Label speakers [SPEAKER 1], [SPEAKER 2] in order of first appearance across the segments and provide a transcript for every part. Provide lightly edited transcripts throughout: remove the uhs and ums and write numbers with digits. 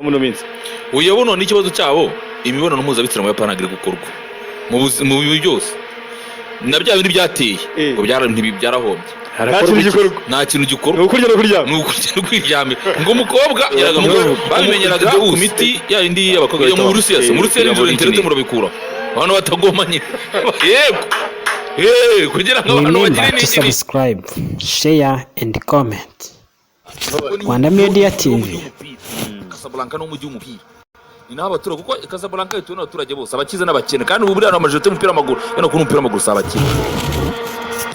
[SPEAKER 1] Muno minsi.
[SPEAKER 2] Uyu buno n'ikibazo cyabo, imibonano mpuzabitsina mu Buyapani ntabwo iri gukorwa mu bintu byose na bya bindi byateye ngo ntibyarahombye.
[SPEAKER 1] Nta kintu gikorwa.
[SPEAKER 2] Nta kintu gikorwa.
[SPEAKER 1] Ni ukurya no kuryama.
[SPEAKER 2] Ni ukurya no kwiryamira. Ngo umukobwa yaraga babimenyeraga ku miti ya yindi y'abakobwa yo mu Burusiya. Se mu Burusiya nijoro internet murabikura abantu batagomanye, yego. Kugira ngo abantu
[SPEAKER 3] Remember
[SPEAKER 2] bagire
[SPEAKER 3] to
[SPEAKER 2] n'iki.
[SPEAKER 3] subscribe, share and comment. Rwanda Media TV.
[SPEAKER 2] Casablanca ni umujyi w'umupira, ni naho abaturage, kuko Casablanca ituwe n'abaturage bose, abakize n'abakene. Kandi ubu buriya amajorité y'umupira w'amaguru yano kuri umupira w'amaguru si abakene.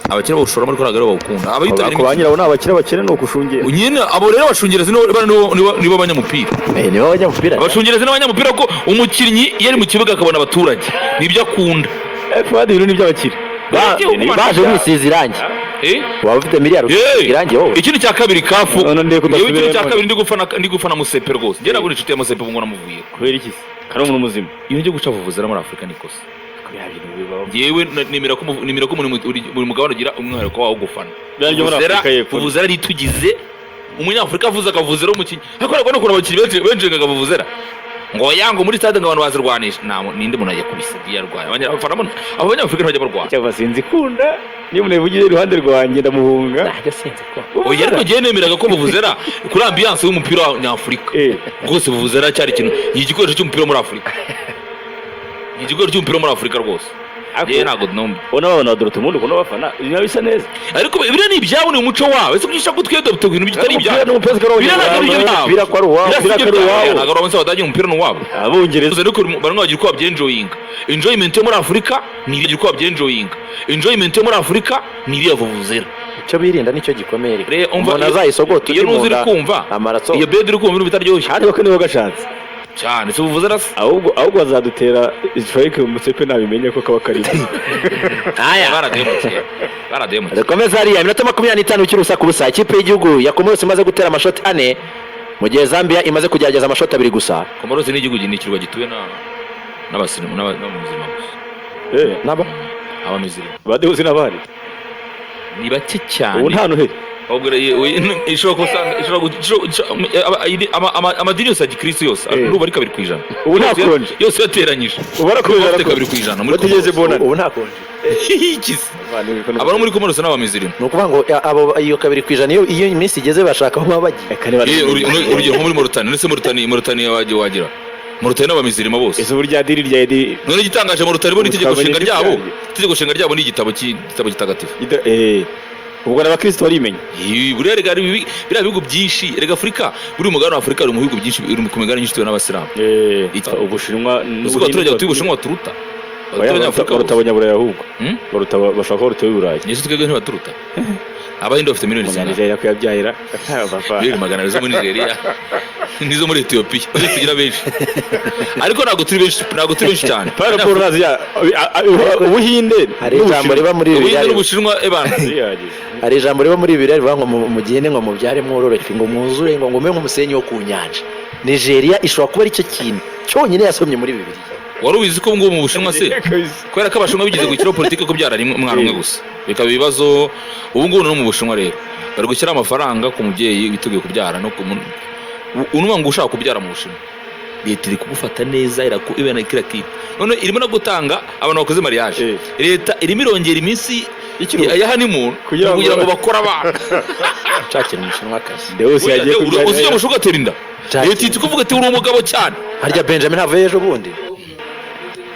[SPEAKER 2] Abakene bawushoramo, ariko ntabwo aribo bawukunda, abayitabira.
[SPEAKER 1] Ku ba nyirawo ni abakire, abakire ni ukushungera.
[SPEAKER 2] Nyine abo rero abashungerezi nibo banyamupira.
[SPEAKER 4] Nibo banyamupira.
[SPEAKER 2] Abashungerezi n'abanyamupira, ko umukinnyi iyo ari mu kibuga akabona abaturage nibyo akunda.
[SPEAKER 1] Fuadi, ibintu ni iby'abakire.
[SPEAKER 4] Baje bisize irangi.
[SPEAKER 2] Eh?
[SPEAKER 4] Waba ufite miliyari
[SPEAKER 2] Yeee!
[SPEAKER 4] irangi wowe.
[SPEAKER 2] Ikindi cya kabiri, CAF.
[SPEAKER 1] None ndiye
[SPEAKER 2] Yewe,
[SPEAKER 1] kudasubirayo.
[SPEAKER 2] ikindi cya kabiri, ndi gufana Motsepe rwose. Njye ntabwo inshuti ya Motsepe, ubu ngo namuvuye.
[SPEAKER 1] Kubera iki se? Kari umuntu muzima.
[SPEAKER 2] Ibintu byo guca vuvuzela muri Afurika ni ikosa. Yewe, nemera ko buri mugabane ugira umwihariko wawo gufana.
[SPEAKER 1] Biriya byo muri
[SPEAKER 2] Vuvuzela-
[SPEAKER 1] Afurika y'Epfo.
[SPEAKER 2] Vuvuzela ari itugize umunyafurika avuze akavuzera umukinnyi, ariko ntabwo n'ukuntu abakinnyi benshi benjengaga vuvuzela ngo yango muri stade, ngo abantu bazirwanisha. Nta ninde muntu yakubise yarwaye abafana abo banyafurika ntibajya barwana.
[SPEAKER 1] Cyangwa sinzi ikunda, niyo umuntu yavugiye iruhande rwanjye ndamuhunga.
[SPEAKER 4] Najya sinzi ko.
[SPEAKER 2] Oya, ariko njyewe nemeraga ko vuvuzela kuri ambiance y'umupira nyafurika rwose, vuvuzela cyari ikintu, ni igikoresho cy'umupira muri Afurika, ni igikoresho cy'umupira muri Afurika rwose. Njyewe ntabwo numva.
[SPEAKER 1] Ubona babana ba Dortmund ukuntu bafana biba bisa neza.
[SPEAKER 2] Ariko biriya ni ibyabo, ni umuco wabo. Ese kuki ushaka ko twiyadopta ibintu bitari ibyabo?
[SPEAKER 1] N'umupira n'umupira.
[SPEAKER 2] Biriya ntabwo ari ibyo byabo.
[SPEAKER 4] Umupira ko ari uwabo.
[SPEAKER 2] Biriya si
[SPEAKER 1] Umupira
[SPEAKER 2] ibyo
[SPEAKER 1] ko ari
[SPEAKER 2] byabo.
[SPEAKER 1] uwabo.
[SPEAKER 2] Ntabwo ari uwabo, Abadage umupira ni uwabo.
[SPEAKER 1] Abongereza.
[SPEAKER 2] Gusa ariko bamwe bagira uko babyenjoyinga. Enjoyment yo muri Afurika ni iriya, uko babyenjoyinga. Enjoyment yo muri Afurika ni iriya vuvuzela.
[SPEAKER 4] Icyo birinda nicyo gikomeye.
[SPEAKER 2] Umva,
[SPEAKER 4] umuntu azayisogota
[SPEAKER 2] iyo
[SPEAKER 4] undi mu
[SPEAKER 2] nuzi uri
[SPEAKER 4] nda
[SPEAKER 2] kumva
[SPEAKER 4] amaraso.
[SPEAKER 2] Iyo bedi uri kumva ibintu bitaryoshye.
[SPEAKER 1] Kandi ko nibo gashatse.
[SPEAKER 2] Cyane, si vuvuzela se?
[SPEAKER 1] Ahubwo bazadutera strike, Motsepe nabimenya ko kaba karimo.
[SPEAKER 4] Aya.
[SPEAKER 2] Baraduhemukiye, baraduhemukiye.
[SPEAKER 4] Dukomeze hariya, iminota 25 ukiri ubusa ku busa. Ikipe y'igihugu ya Comoros imaze gutera amashoti ane, mu gihe Zambia imaze kugerageza amashoti abiri gusa.
[SPEAKER 2] Comoros ni igihugu, ni ikirwa gituwe n'abasirimu n'abamuzirima gusa.
[SPEAKER 4] Nabo.
[SPEAKER 2] Abamizirima.
[SPEAKER 1] Badehuzi n'abari.
[SPEAKER 2] Ni bake cyane.
[SPEAKER 1] Ubu nta noheli.
[SPEAKER 2] Ahubwo ishobora kusanga ishobora amadini yose ya gikristo yose ndumva ari 2%.
[SPEAKER 1] Ubu nta konje.
[SPEAKER 2] Yose yateranyije.
[SPEAKER 1] Ubu barakonje.
[SPEAKER 2] Bafite
[SPEAKER 1] Barakonje.
[SPEAKER 2] 2% muri
[SPEAKER 1] Bategereje
[SPEAKER 2] Comoros.
[SPEAKER 1] bonane.
[SPEAKER 4] Ubu nta konje.
[SPEAKER 2] Ikize. Abari muri Comoros n'abamizirima.
[SPEAKER 4] Ni ukuvuga ngo abo iyo 2% iyo iminsi igeze bashaka aho baba bagiye.
[SPEAKER 2] Urugero nko muri Mauritania, ndetse Mauritania wagiye wagira Mauritania n'abamizirima bose.
[SPEAKER 1] Ese ubu rya diri rya Edi?
[SPEAKER 2] None igitangaje, Mauritania bo ni itegeko nshinga
[SPEAKER 1] Twabonye
[SPEAKER 2] ryabo.
[SPEAKER 1] ryaryo.
[SPEAKER 2] Itegeko nshinga ryabo ni igitabo igitabo gitagatifu.
[SPEAKER 1] Ubwo n'abakristo barimenya.
[SPEAKER 2] Ih, buriya rega hari biriya bihugu byinshi, rega Afurika, buri mugabane wa Afurika uri mu bihugu byinshi, uri ku migabane myinshi ituwe n'abasilamu.
[SPEAKER 1] Ubushinwa.
[SPEAKER 2] Uzi ko abaturage batuye Ubushinwa baturuta
[SPEAKER 1] Oya,
[SPEAKER 2] abaturage b'Afurika
[SPEAKER 1] baruta
[SPEAKER 2] bose?
[SPEAKER 1] Abanyaburayi ahubwo.
[SPEAKER 2] Hmm?
[SPEAKER 1] Baruta, bashaka ko baruta Uburayi.
[SPEAKER 2] Yesu, twebwe ntibaturuta. Abahinde bafite miliyoni zingahe?
[SPEAKER 1] Umunyanigeriya kuyabyahira.
[SPEAKER 2] Miliyoni 200 zo muri Nigeria n'izo muri Etiyopiya. Nizo tugira benshi, ariko ntabwo turi benshi, ntabwo turi benshi cyane.
[SPEAKER 1] Paraporo nazi ya Ubuhinde.
[SPEAKER 4] Hari ijambo riba muri
[SPEAKER 2] Ubuhinde
[SPEAKER 4] Bibiliya.
[SPEAKER 2] n'Ubushinwa ebana.
[SPEAKER 4] Hari ijambo riba muri Bibiliya rivuga ngo mugende ngo mubyare mwororoke, ngo mwuzure, ngo ngume nk'umusenyi wo ku nyanja. Nigeria ishobora kuba aricyo kintu cyonyine yasomye muri Bibiliya.
[SPEAKER 2] Wari ubizi ko ngubu mu Bushinwa se, kubera ko Abashinwa bigeze gushyiraho politiki ko kubyara rimwe, umwana umwe gusa, bikaba ibibazo, ubu ngubu no mu Bushinwa rero bari gushyiraho amafaranga ku mubyeyi witeguye kubyara no ku unuba ngo ushaka kubyara mu Bushinwa, leta iri kugufata neza, ibana kirakita. None irimo no gutanga abantu bakoze mariage. Leta irimo irongera iminsi
[SPEAKER 1] Y'ikiruhuko.
[SPEAKER 2] ya honeymoon
[SPEAKER 1] Kugira ngo
[SPEAKER 2] kugira ngo bakore abana.
[SPEAKER 4] Nshakira umushinwa akazi.
[SPEAKER 1] Deus yagiye
[SPEAKER 2] Uzi
[SPEAKER 1] kubyara.
[SPEAKER 2] icyo mushuka atera inda. Leta ihita ikuvuga ati: "Uri umugabo cyane."
[SPEAKER 4] Harya Benjamin ntavuye ejo bundi?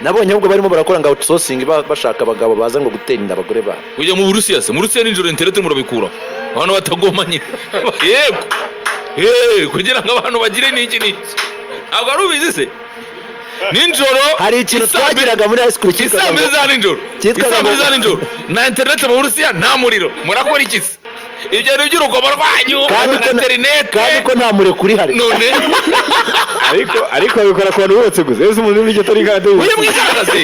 [SPEAKER 4] Nabonye ahubwo barimo barakora ngo outsourcing, bashaka abagabo baza ngo gutera inda abagore babo.
[SPEAKER 2] Ujya mu Burusiya se, mu Burusiya nijoro internet murabikura abantu batagomanye, yego. Kugira ngo abantu bagire n'iki n'iki. Ntabwo wari ubizi se nijoro?
[SPEAKER 4] Hari ikintu twagiraga muri high school cyitwaga
[SPEAKER 2] Isaa 2 za nijoro.
[SPEAKER 4] cyitwaga
[SPEAKER 2] Isaa 2
[SPEAKER 4] ngo
[SPEAKER 2] za nijoro, nta internet mu Burusiya, nta muriro, murakora iki se? Ibyo bintu by'urugomo rwanyu
[SPEAKER 4] Kandi
[SPEAKER 2] na
[SPEAKER 4] ko
[SPEAKER 2] internet.
[SPEAKER 4] Kandi ko nta murekuri ihari.
[SPEAKER 2] None
[SPEAKER 1] Ariko babikora ku bantu bose gusa. Ese umuntu uri atari nka Deus?
[SPEAKER 2] Ujye mwigaragaze.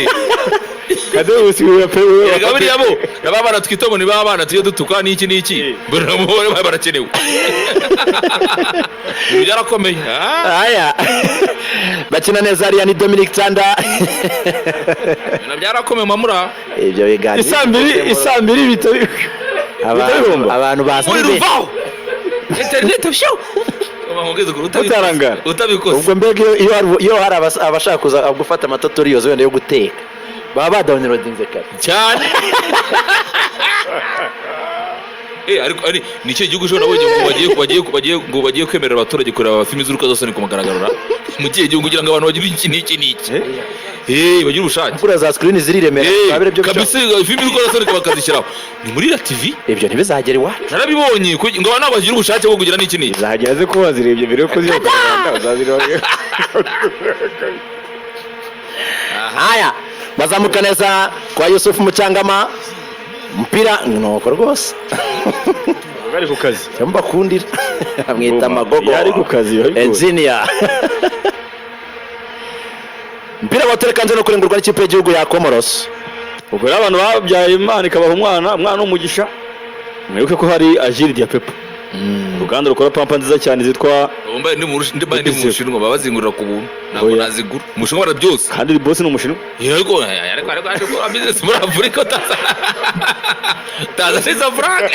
[SPEAKER 1] Deus we pe we.
[SPEAKER 2] Erega buriya bo naba bana twita ngo ni ba bana tujye dutuka n'iki n'iki, buriya barakenewe. Ibintu byarakomeye. Ah,
[SPEAKER 4] Aya, bakina neza hariya ni Dominic Tanda.
[SPEAKER 2] Ibintu byarakomeye mamura.
[SPEAKER 4] Ibyo biganiro.
[SPEAKER 1] Isaa 2, isaa 2 bitari
[SPEAKER 4] Abantu
[SPEAKER 1] bihomba.
[SPEAKER 4] abantu bazi
[SPEAKER 2] Umuriro uvaho, internet shu. Nkubwize ukuri,
[SPEAKER 1] Utarangara.
[SPEAKER 2] Utabikoze.
[SPEAKER 4] Ubwo mbega iyo hari abashaka kuza gufata amatutorials wenda yo guteka, baba badownloadinze kare.
[SPEAKER 2] Cyane. Ariko ari ni ikihe gihugu ushobora nabonye ngo bagiye kwemerera abaturage kureba filimi z'urukozasoni ku mugaragaro ra? Mu kihe gihugu, kugira ngo abantu bagire iki n'iki n'iki, bagire ubushake.
[SPEAKER 4] Kuriya za screen ziri i Remera, babire byo.
[SPEAKER 2] Kabisa, filimi z'urukozasoni bakazishyiraho ni muri la TV.
[SPEAKER 4] Ibyo ntibizagera iwacu.
[SPEAKER 2] Narabibonye, ngo abantu bagire ubushake bwo kugira n'iki n'iki.
[SPEAKER 1] Zahagera ze ko wazirebye mbere yo kuzireba ku Rwanda, uzazireba.
[SPEAKER 4] Haya, bazamuka neza kwa Yusufu Mucyangama, umupira nuko rwose.
[SPEAKER 1] Bari ku kazi.
[SPEAKER 4] Cyo mbakundira amwita Magogo.
[SPEAKER 1] Yari ku kazi, yari ku-
[SPEAKER 4] Engineer. Mpira waterekanze no kurengurwa n'ikipe y'igihugu ya Comoros.
[SPEAKER 1] Ubwo rero abantu babyaye, Imana ikabaha umwana, umwana w'umugisha, mwibuke ko hari Agile Diapepa, uruganda rukora pampa nziza cyane zitwa
[SPEAKER 2] Ubu mbaye ndi mu Bushinwa, baba bazingurira ku buntu, ntabwo
[SPEAKER 1] Oya.
[SPEAKER 2] nazigura mu Bushinwa bara byose.
[SPEAKER 1] Kandi boss ni Umushinwa.
[SPEAKER 2] Yego, ariko aje gukora business muri Afurika, utaza neza frank,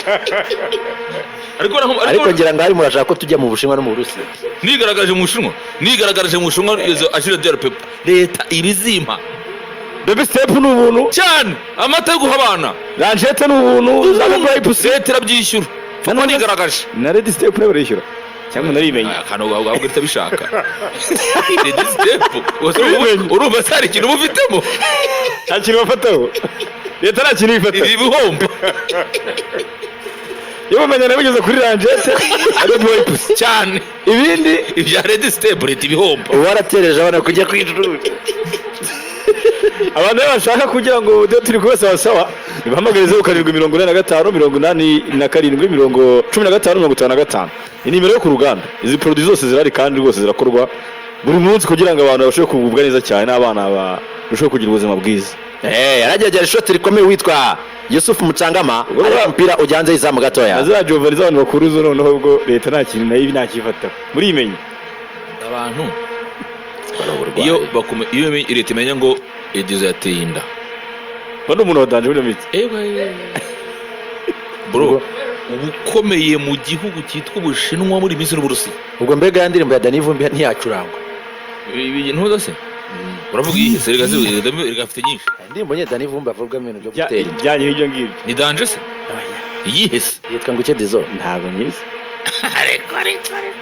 [SPEAKER 2] ariko
[SPEAKER 4] Ariko ngira ngo hari murashaka ko tujya mu Bushinwa no mu Burusiya.
[SPEAKER 2] Nigaragaje mu Bushinwa izo Agile Diapepa, leta ibizimpa.
[SPEAKER 1] Baby Step ni ubuntu.
[SPEAKER 2] Cyane, amata yo guha abana.
[SPEAKER 1] Ranjete ni ubuntu, za Wipes.
[SPEAKER 2] Leta irabyishyura kuko nigaragaje.
[SPEAKER 1] Na Red Step nayo barishyura cyangwa narimenye?
[SPEAKER 2] Akantu ahubwo utabishaka, Red Step. Urumva se hari ikintu uba ufitemo?
[SPEAKER 1] Nta kintu bafataho, leta nta kintu ifata.
[SPEAKER 2] Iri ibihombo.
[SPEAKER 1] Iyo bamenya nabigeze kuri ranjete na Red Wipes.
[SPEAKER 2] Cyane.
[SPEAKER 1] Ibindi
[SPEAKER 2] Ibya Red Step, leta ibihombo.
[SPEAKER 4] Ubu waratereje abana kujya ku ishuri.
[SPEAKER 1] Abantu rero bashaka kugira ngo tube turi kubasaba sawa, nibahamagare 0785 87 15 55. Ni nimero yo ku ruganda. Izi produit zose zirahari kandi rwose zirakorwa buri munsi kugira ngo abantu babashe kugubwa neza cyane n'abana barusheho kugira ubuzima bwiza.
[SPEAKER 4] Yaragerageje ishoti rikomeye witwa Yusuf Mucangama, ariko umupira ujya hanze y'izamu gatoya.
[SPEAKER 1] Na ziriya Giovanni z'abantu bakuru zo, noneho ubwo leta nta kintu nayo ntakifataho muriyimenye.
[SPEAKER 2] Abantu iyo leta imenya ngo Edizo yateye inda,
[SPEAKER 1] Bano umuntu wadanje muri iyo minsi.
[SPEAKER 2] Ewe bro, uba ukomeye mu gihugu cyitwa Ubushinwa muri iyi minsi n'Uburusiya.
[SPEAKER 4] Ubwo mbega ya ndirimbo ya Danny Vumbi ntiyacurangwa?
[SPEAKER 2] Ibi ntuza se uravuga iyi se? Rega afite nyinshi.
[SPEAKER 4] Indirimbo nyine Danny Vumbi avugamo ibintu byo gutera inda.
[SPEAKER 1] Bijyanye n'ibyo ngibyo.
[SPEAKER 2] Ni danger se? Iyihe se?
[SPEAKER 4] Yitwa ngo icyo, Dizo?
[SPEAKER 1] Ntabwo nyizi.
[SPEAKER 2] Ariko ariko ariko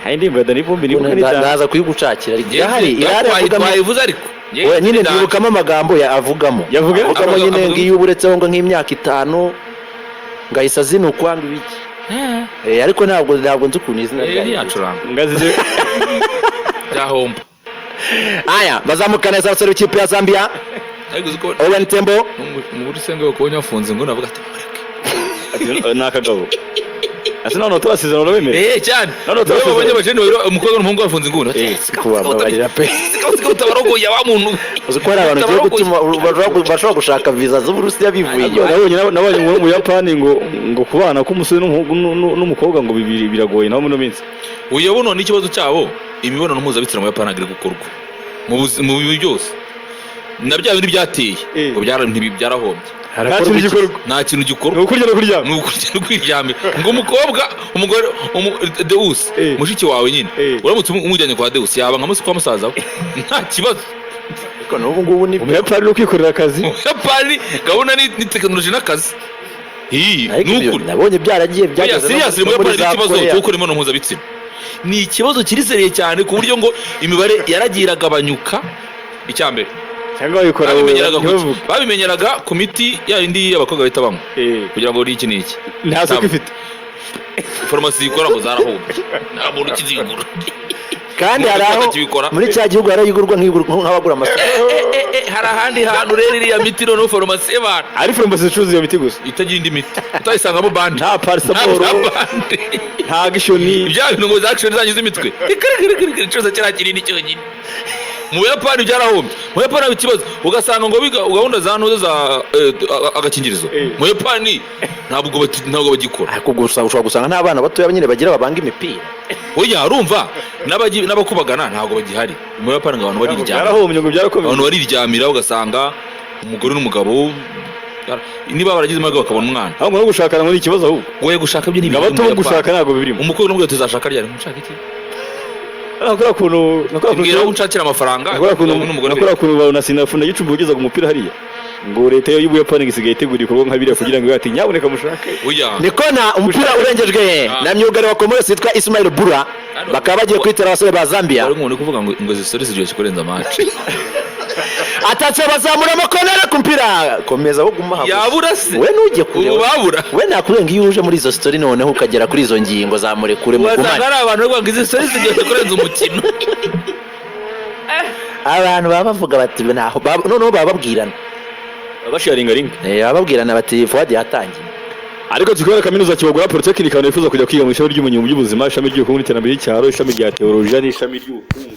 [SPEAKER 1] Hari indirimbo ya Danny Vumbi nibuka ni danger.
[SPEAKER 4] Ndaza kuyigucakira, ariko irahari avugamo.
[SPEAKER 2] Twayivuze ariko.
[SPEAKER 4] Oya, nyine ndibukamo amagambo ya avugamo.
[SPEAKER 1] Yavuga?
[SPEAKER 4] Avugamo nyine ngo iyo uburetseho ngo nk'imyaka 5 ngahise azinukwa ngo ibiki. Ariko ntabwo nzi ukuntu izina ryayo.
[SPEAKER 2] Ntiyacuranga.
[SPEAKER 1] Ngazize.
[SPEAKER 2] Byahomba.
[SPEAKER 4] Aya, bazamuka neza abasore b'ikipe ya Zambia.
[SPEAKER 2] Ariko uzi ko
[SPEAKER 4] Owen Tembo.
[SPEAKER 2] mu Burusiya ngo bakubonye bafunze ngo navuga ati mureke.
[SPEAKER 1] Ni akagabo ese none turasezerano urabemera?
[SPEAKER 2] Cyane.
[SPEAKER 1] None
[SPEAKER 2] Nibo
[SPEAKER 1] turasezerana.
[SPEAKER 2] babonye abajene babiri, umukobwa n'umuhungu bafunze inguni, bati,
[SPEAKER 4] Kubabarira pe.
[SPEAKER 2] Utabarogoye wa muntu.
[SPEAKER 4] Uzi ko hari abantu ugiye gutuma bashobora gushaka viza z'Uburusiya bivuye inyuma.
[SPEAKER 1] Nabonye ngo mu Buyapani ngo kubana k'umusore n'umuhungu n'umukobwa ngo bibiri biragoye nabo muri ino minsi.
[SPEAKER 2] Uyu buno ni ikibazo cyabo, imibonano mpuzabitsina mu Buyapani ntabwo iri gukorwa mu bintu byose na bya bindi byateye ngo byarahombye.
[SPEAKER 1] Nta kintu gikorwa.
[SPEAKER 2] Nta kintu
[SPEAKER 1] Ni
[SPEAKER 2] gikorwa.
[SPEAKER 1] ukurya no kuryama.
[SPEAKER 2] Ni ukurya no kwiryamira, ngo umukobwa, umugore, Deus, mushiki wawe nyine, uramutse umujyanye kwa Deus yaba nka kwa musaza we, nta kibazo.
[SPEAKER 4] Ariko n'ubu ngubu ni
[SPEAKER 1] Umuyapani ni ukwikorera akazi.
[SPEAKER 2] Mu Buyapani gahunda ni tekinoloji n'akazi. Ii,
[SPEAKER 4] Ariko
[SPEAKER 2] ni
[SPEAKER 4] ibyo
[SPEAKER 2] ukuri.
[SPEAKER 4] nabonye byaragiye
[SPEAKER 2] Oya,
[SPEAKER 4] byageze no
[SPEAKER 2] serious, mu
[SPEAKER 4] no muri
[SPEAKER 2] Buyapani
[SPEAKER 4] za
[SPEAKER 2] ikibazo
[SPEAKER 4] Korea.
[SPEAKER 2] cyo gukora imibonano mpuzabitsina ni ikibazo kiri seriye cyane, ku buryo ngo imibare yaragiye iragabanyuka. Icya mbere,
[SPEAKER 1] Cyangwa babikora ntibavuge.
[SPEAKER 2] babimenyeraga ku miti ya yindi y'abakobwa bahita banywa kugira ngo iki n'iki.
[SPEAKER 1] Nta soko ifite.
[SPEAKER 2] Farumasi zikora ngo zarahombye, nta muntu ukizigura.
[SPEAKER 4] Kandi hari aho
[SPEAKER 2] Bakibikora.
[SPEAKER 4] muri cya gihugu harayigurwa nk'abagura amasoko.
[SPEAKER 2] Hari ahandi hantu rero iriya miti noneho farumasi y'abantu
[SPEAKER 1] Ari farumasi zicuruza iyo miti gusa.
[SPEAKER 2] Itagira indi miti, utayisangamo bande.
[SPEAKER 1] Nta paracetamol.
[SPEAKER 2] Nta bande.
[SPEAKER 1] Nta gishoni.
[SPEAKER 2] Bya bintu ngo za action zanyu z'imitwe icuruza kiriya kinini cyonyine. Mu Buyapani byarahombye, mu Buyapani haba ikibazo, ugasanga ngo biga gahunda za ntuza za agakingirizo. Mu Buyapani ntabwo bagikora.
[SPEAKER 4] Ariko gusa ushobora gusanga n'abana batoya nyine bagira babanga imipira.
[SPEAKER 2] Oya, urumva n'abakubagana ntabwo bagihari mu Buyapani, ngo abantu bariryamira.
[SPEAKER 1] Byarahombye ngo byarakomeye.
[SPEAKER 2] Abantu bariryamira, ugasanga umugore n'umugabo Niba baragize amahirwe bakabona umwana.
[SPEAKER 1] Ahubwo no gushakana ngo ni ikibazo ahubwo.
[SPEAKER 2] Goye gushaka byo ni
[SPEAKER 1] Ngo abato bo gushaka ntabwo birimo.
[SPEAKER 2] Umukobwa n'umugore tuzashaka ryari? Mushaka iki?
[SPEAKER 1] Nakora kuntu nakora
[SPEAKER 2] Mbwira aho
[SPEAKER 1] kuntu
[SPEAKER 2] unshakira amafaranga.
[SPEAKER 1] nakora kuntu
[SPEAKER 2] n'umugore.
[SPEAKER 1] Nakora kuntu babona sinafuna gicumbi ugezaga umupira hariya, ngo leta y'Ubuyapani isigaye itegura ibikorwa nka biriya kugira ngo ibe ati nyabuneka mushake.
[SPEAKER 2] Oya.
[SPEAKER 4] Niko na umupira urengejwe na myugariro wa Comoros witwa Ismail Bura, bakaba bagiye kwitera abasore ba Zambia.
[SPEAKER 2] Wari umuntu uri kuvuga ngo izi stories ziryoshye kurenza match.
[SPEAKER 4] Atatse, bazamuramo konera ku mpira, komeza wo guma hagufi.
[SPEAKER 2] Yabura se?
[SPEAKER 4] We ntujye kure.
[SPEAKER 2] Ubu babura.
[SPEAKER 4] We nakurenga iyo uje muri izo story, noneho ukagera kuri izo ngingo za murekure
[SPEAKER 2] Wasanga
[SPEAKER 4] mugumane.
[SPEAKER 2] ari abantu bari kuvuga ngo izi stories ziryoshye kurenza umukino.
[SPEAKER 4] Abantu baba bavuga bati ntaho noneho baba babwirana.
[SPEAKER 1] Basharinga link.
[SPEAKER 4] Baba babwirana bati Fuadi yatangiye.
[SPEAKER 1] Ariko tukabona kaminuza Kibogora Polytechnic, abantu bifuza kujya kwiga mu ishami ry'ubumenyi mu by'ubuzima, ishami ry'ubukungu n'iterambere ry'icyaro, ishami rya teolojiya n'ishami ry'ubukungu.